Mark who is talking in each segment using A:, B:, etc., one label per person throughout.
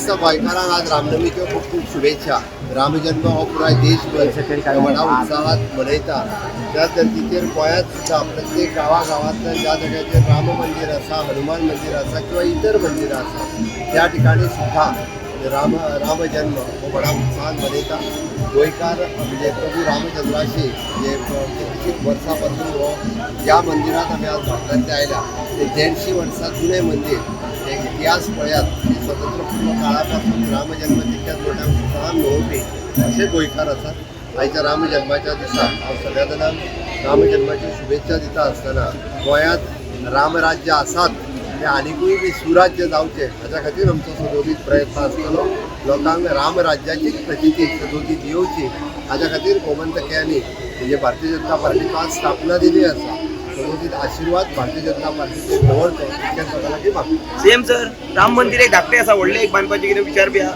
A: समस्त गोंयकारांक आज रामनमीच्यो खूब खूब शुभेच्छा. रामजन्म हो पुराय देशभर व्हडा उत्साहात मनयता. त्या धर्तीचेर गोंयांत सुद्दां प्रत्येक गांवागांवांतल्यान ज्या जाग्याचेर राम मंदीर आसा, हनुमान मंदीर आसा किंवा इतर मंदिरां आसा, त्या ठिकाणी सुद्दां रामजन्म हो व्हडा उत्साहान मनयता. गोंयकार म्हणजे प्रभू रामचंद्राशी म्हणजे कितलीशींच वर्सां पासून हो ज्या मंदिरांत आमी आज भारतांतले आयल्या ते 150 वर्सां जुनें मंदीर. हे इतिहास पळयात की स्वतंत्र पूर्व काळा पासून रामजन्म तितक्याच मोठ्या उत्साहान मनोवपी असे गोंयकार आसात. आयच्या रामजन्माच्या दिसा हांव सगळ्या जाणांक रामजन्माच्यो शुभेच्छा दिता आसतना गोंयांत रामराज्य आसात ते आनिकूय बी सुराज्य जावचें हाच्या खातीर आमचो सदोदीत प्रयत्न आसतलो. लोकांक रामराज्याची प्रचिती सदोदीत येवची हाच्या खातीर गोमंतकयांनी म्हणजे भारतीय जनता पार्टीचो आज स्थापना दिनी आसा. सदोदीत आशिर्वाद भारतीय जनता पार्टीचेर दवरचो इतकें सगळ्यां लागीं मागता.
B: सीएम सर, राम मंदिर एक धाकटें आसा, व्हडलें एक बांदपाचें कितें विचार बी आहा?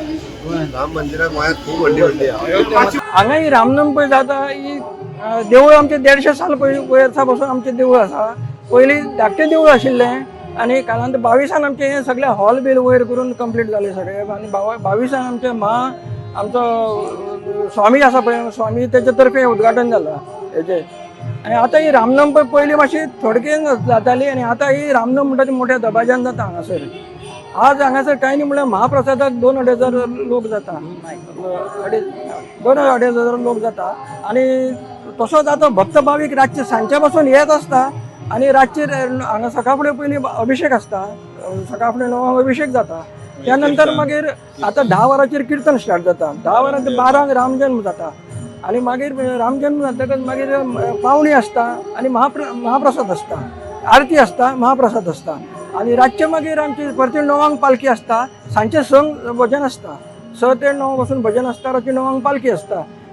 A: राम मंदिरां गोंयांत खूब व्हडली व्हडली आहा.
C: हांगा ही रामनम पळय जाता ही देवूळ आमचें 150 साल पयलीं वर्सां पासून आमचें देवूळ आसा. पयलीं धाकटें देवूळ आशिल्लें आनी कालांत 22an आमचें हें सगळें हॉल बील वयर करून कंप्लीट जालें सगळें. आनी 22an आमचें म्हा आमचो स्वामी आसा पळय, स्वामी तेचे तर्फे उद्घाटन जालां हेजें. आनी आतां ही रामनम पळय पयलीं मातशी थोडकेन जाताली आनी आतां ही रामनम म्हणटा ती मोठ्या दबाज्यान जाता हांगासर. आज हांगासर कांय न्ही म्हणल्यार महाप्रसादाक 2-2.5 हजार लोक जाता, 2-2.5 हजार लोक जाता. आनी तसोच आतां भक्त भावीक रातचे सांजचे पासून येत आसता आनी रातचे हांगा सकाळ फुडें पयलीं अभिशेक आसता. सकाळ फुडें 9 अभिशेक जाता. त्या नंतर मागीर आतां 10 वरांचेर किर्तन स्टार्ट जाता. 10 वरां ते 12 रामजन्म जाता आनी मागीर रामजन्म जातकच मागीर पावणी आसता आनी महाप्रसाद आसता, आरती आसता, महाप्रसाद आसता. आनी रातचे मागीर आमची परती 9 पालखी आसता. सांजचे 6 भजन आसता. 6 ते 9 पासून भजन आसता. रातचे 9 पालखी आसता.